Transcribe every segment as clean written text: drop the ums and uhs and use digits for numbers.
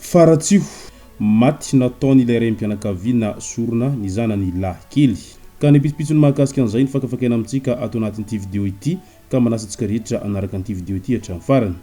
Faratsiho, maty nataon'ilay raim-pianakaviana sorona ny zanany lahy kely. Ka ny pitsopitsony mahakasika an'izay no fakafakaina amintsika ato anatin'ity video ity ka manasa antsika rehetra hanaraka an'ity video ity hatramin'ny farany.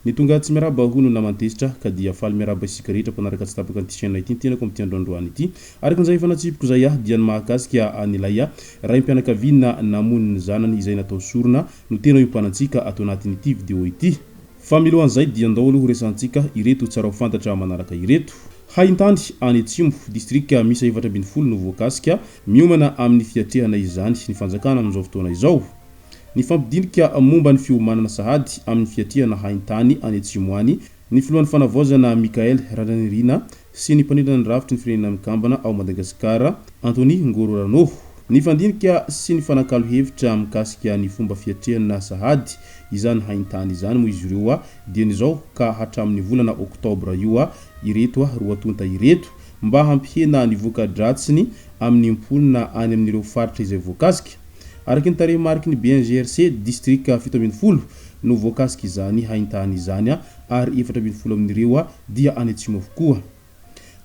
Ny tonga tsy miarahaba hono naman-tezitra ka dia faly miarahaba isika rehetra mpanaraka tsy tapaka an'ity chaîne ity ny tenako amin'ity andro androany ity. Araka an'izay efa natsipiko izay aho dia ny mahakasika an'ilay raim-pianakaviana namono ny zanany izay natao sorona no tena iompanantsika ato anatin'ity vidéo ity. Fa milohan'izay dia ndao aloha horesahantsika ireto tsara ho fantatra manaraka ireto. Haintany any Atsimo, distrika miisa 14 no voakasika, miomana amin'ny fiatrehana izany ny fanjakana amin'izao fotoana izao. Nifampidinika momba ny fiomanana sahady amin'ny fiatrehana haintany any Atsimo any ny filohan'ny Fanavaozana Michaël Randrianirina sy ny mpandrindra ny rafitry ny Firenena Mikambana ao Madagasikara, Anthony Ngororano. Nifandinika sy nifanakalo hevitra mikasika ny fomba fiatrehana sahady izany haintany izany moa izy ireo dieny izao ka hatramin'ny volana oktobra io ireto roa tonta ireto mba hampihena ny voka-dratsiny amin'ny mponina any amin'ireo faritra izay voakasika. Araka ny tarehimariky ny BNGRC, distrika 17 no voakasik'izany haintany izany ary 14 amin'ireo dia any atsimo avokoa.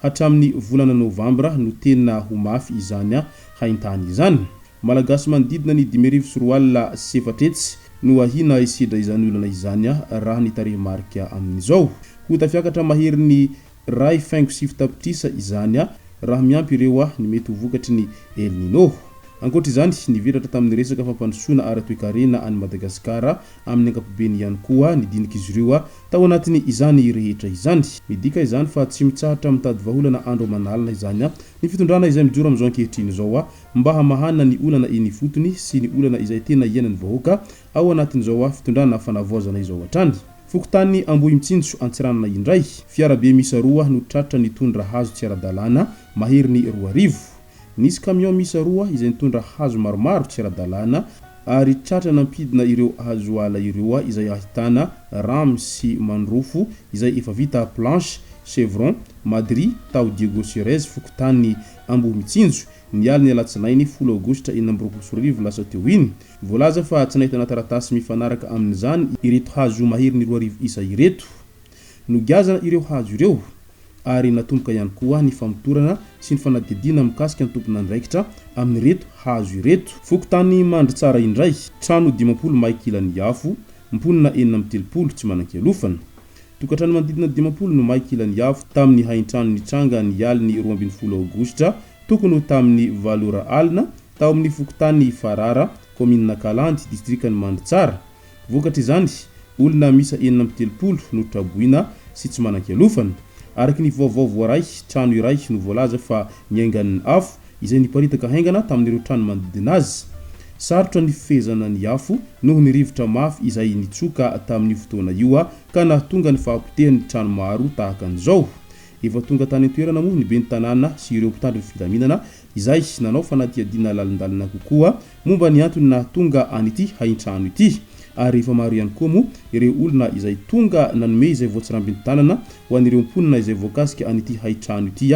Hatramin'ny volana novambra no tena ho mafy izany haintany izany. Malagasy manodidina ny 450 no ahiana hisedra izany olana izany raha ny tarehimarika amin'izao. Ho tafiakatra maherin'ny 1.9 tapitrisa izany raha miampy ireo ny mety ho vokatry ny El Nino. Ankoatra izany, nivelatra tamin'ny resaka fampandrosoana ara-toekarena an'i Madagasikara amin'ny ankapobeny ihany koa ny dinik'izy ireo tao anatin'ny izany rehetra izany. Midika izany fa tsy mitsahatra mitady vahaolana andro aman'alina izany ny fitondrana izay mijoro amin'izao ankehitriny izao mba hamahana ny olana eny ifotony sy ny olana izay tena iainan'ny vahoaka ao anatin'izao fitondrana fanavaozana izao hatrany. Fokontany Ambohimitsinjo Antsiranana indray, fiarabe miisa roa no tratra nitondra hazo tsy ara-dalàna maherin'ny 2000. Nisy camion miisa roa izay nitondra hazo maromaro tsy ara-dalàna ary tratra nampidina ireo hazoala ireo izay ahitana ramy sy mandrofo izay efa vita planche, chevron, madri tao Diego Suarez fokontany Ambohimitsinjo ny alin'ny alatsinainy folo aogositra 2026 lasa teo iny. Voalaza fa tsy nahitana taratasy mifanaraka amin'izany ireto hazo maherin'ny 2000 isa ireto. Nogiazana ireo hazo ireo ary natomboka ihany koa ny famotorana sy ny fanadihadiana mikasika ny tompon'andraikitra amin'ireto hazo ireto. Fokontany Mandritsara indray, trano 50 may kilan'ny afo, mponina 36 tsy manan-kialofana. Tokantrano manodidina 50 no may kilan'ny afo tamin'ny haintrano nitranga ny alin'ny 12 aogositra tokony ho tamin'ny valo ora alina tao amin'ny fokontany Farara, kaominina Kalandy, distrikan'i Mandritsara. Vokatr'izany, olona miisa 36 no traboina sy tsy manan-kialofana. Araka ny vaovao voaray, trano iray no voalaza fa niaingan'ny afo, izay niparitaka haingana tamin'ireo trano manodidina azy. Sarotra ny fifehezana ny afo noho ny rivotra mafy izay nitsoka tamin'io fotoana io ka nahatonga ny fahapotehan'ny trano maro tahaka an'izao. Efa tonga tany an-toerana moa ny ben'ny tanàna sy ireo mpitandro ny filaminana izay nanao fanadihadiana lalindalina kokoa momba ny antony nahatonga an'ity haintrano ity ary efa maro ihany koa moa ireo olona izay tonga nanome izay voatsirambin'ny tanana ho an'ireo mponina izay voakasika an'ity haitrano ity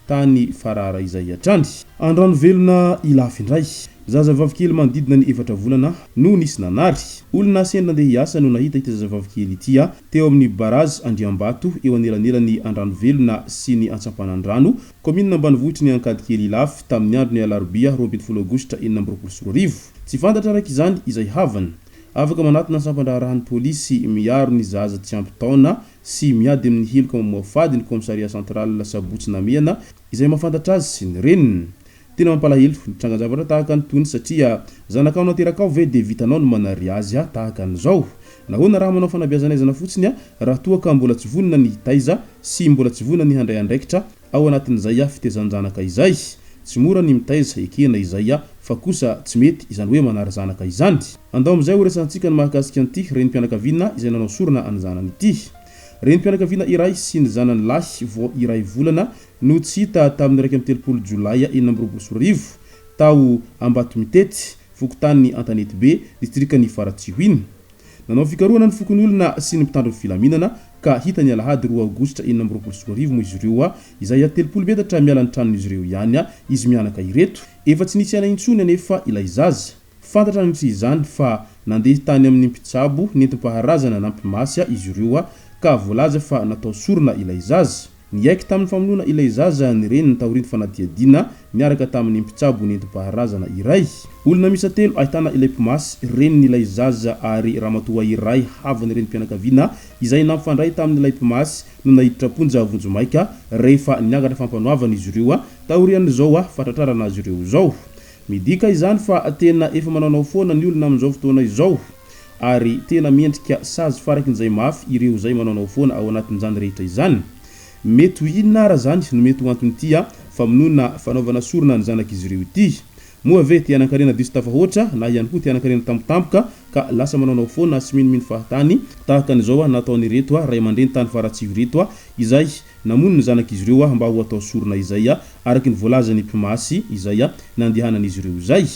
tany Farara izay hatrany. Andranovelona Ilafy indray. Zazavavikely manodidina ny efatra volana no nisy nanary. Olona sendra nandeha hiasa no nahita ity zazavavikely ity teo amin'ny Barazy Andriambato eo anelanelan'i Andranovelona sy ny Antsampanandrano, kaominina ambanivohitry ny Ankadikely Ilafy tamin'ny andron'ny alarobia 12 aogositra 2026. Tsy fantatra araka izany izay havany. Afaka manatona ny sampan-draharahan'ny polisy miaro ny zaza tsy ampy taona sy miady amin'ny heloka mamoafady ny Commissariat Central Sabotsy Namehana izay mahafantatra azy sy ny reniny. Tena mampalahelo ny trangan-javatra tahaka an'itony satria zanakao naterakao ve dia vitanao ny manary azy tahaka an'izao? Nahoana raha manao fanabeazanaizana fotsiny raha toa ka mbola tsy vonona ny hitaiza sy mbola tsy vonona ny handray andraikitra ao anatin'izay fitezan-janaka izay? Tsy mora ny mitaiza, ekena izay fa kosa tsy mety izany hoe manary zanaka izany. Andao amin'izay ho resahantsika ny mahakasika an'ity renim-pianakaviana izay nanao sorona ny zanany ity. Renim-pianakaviana iray sy ny zanany lahy vao iray volana no tsy hita tamin'ny 31 jolay 2026 tao Ambatomitety, fokontany Antanetibe, distrikan'i Faratsiho iny. Nanao fikarohana ny fokonolona sy ny mpitandro ny filaminana ka hita ny alahady roa aogositra 2026 moa izy ireo, izay 30 metatra miala ny tranon'izy ireo ihany izy mianaka ireto. Efa tsy nisy aina intsony anefa ilay zaza. Fantatra nandritra izany fa nandeha tany amin'ny mpitsabo nentim-paharazana na mpimasy izy ireo ka voalaza fa natao sorona ilay zaza. Niaiky tamin'ny famonoana ilay zaza ny reniny taorian'ny fanadihadiana niaraka tamin'ny mpitsabo nentim-paharazana iray. Olona miisa telo ahitana ilay mpimasy, renin'ilay zaza ary ramatoa iray havan'ny renim-pianakaviana izay nampifandray tamin'ilay mpimasy no naiditra am-ponja vonjimaika rehefa niakatra fampanoavana izy ireo taorian'izao fatratrarana azy ireo izao. Midika izany fa tena efa manaonao foana ny olona amin'izao fotoana izao ary tena mendrika sazy farakin'izay mafy ireo izay manaonao foana ao anatin'izany rehetra izany. Mety ho inona ara zany no mety ho anton'ity famonoana fanaovana sorona ny zanak'izy ireo ity? Moa ve te hanan-karena diso tafahoatra na ihany koa te hanan-karena tampotampoka ka lasa manaonao foana sy minomino fahatany tahaka an'izao nataon'ireto ray aman-dreny tany Faratsiho ireto izay Namono ny zanak'izy ireo aho mba ho atao sorona izay, araka ny voalazan'ny mpimasy izay nandehanan'izy ireo izay.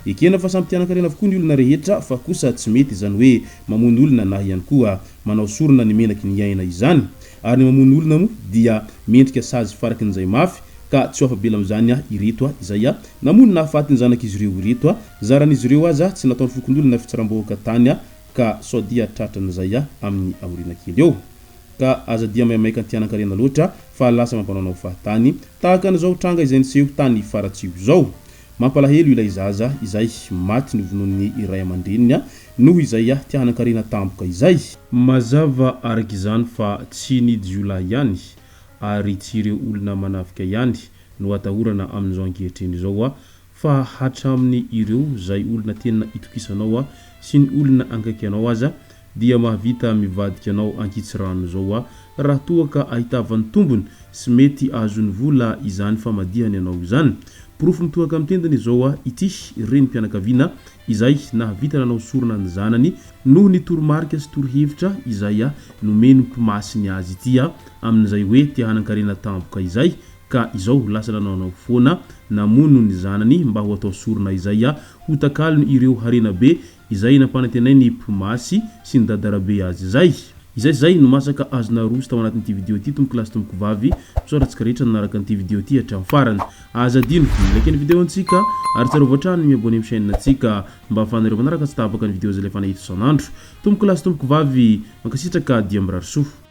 Ekena fa samy te-hanan-karena avokoa ny olona rehetra fa kosa tsy mety izany hoe mamono olona na ihany koa manao sorona ny menaky ny aina izany. Ary ny mamono olona moa dia mendrika sazy farakin'izay mafy ka tsy ho afa-bela amin'izany ireto izay namono nahafaty ny zanak'izy ireo ireto. Zaran'izy ireo aza tsy nataon'ny fokonolona fitsaram-bahoaka tany ka sao dia tratran'izay amin'ny aoriana kely eo. Ka aza dia maimaika antianan-karena loatra fa lasa mampanaonao fahatany tahaka an'izao tranga izay niseho tany Faratsiho izao. Mampalahelo ilay zaza izay maty novonoin'ny ray aman-dreniny noho izay te hanan-karena tampoka izay. Mazava araka izany fa tsy ny jiolahy ihany ary tsy ireo olona manafika ihany no atahorana amin'izao ankehitriny izao fa hatramin'ny ireo zay olona tena itokisanao sy ny olona ankaiky anao aza dia mahavita mivadika anao ankitsirano zao raha toa ka ahitavany tombony sy mety ahazoany vola izany famadihany anao izany. Porofo mitohaka amin'ny tendany izao ity renim-pianakaviana izay nahavita nanao sorona ny zanany noho ny toromarika sy torohevitra izay nomen'ny mpimasiny azy ity amin'izay hoe te hanan-karena tampoka izay ka izao lasa nanaonao foana namono ny zanany mba ho atao sorona izay ho takalony ireo harena be izay nampanantenainy mpimasy sy ny dadarabe azy izay. Izay izay no masaka azo naroso tao anatin'ity video ity tompoko lahy sy tompoko vavy, misaotra antsika rehetra nanaraka an'ity video ity hatramin'ny farany. Aza adino ny mi-like ny video antsika ary tsarovy hatrany ny mi-abonner amin'ny chaîne antsika mba ahafahanareo manaraka tsy tapaka ny video izay alefana eto isan'andro. Tompoko lahy sy tompoko vavy, mankasitraka dia mirary soa.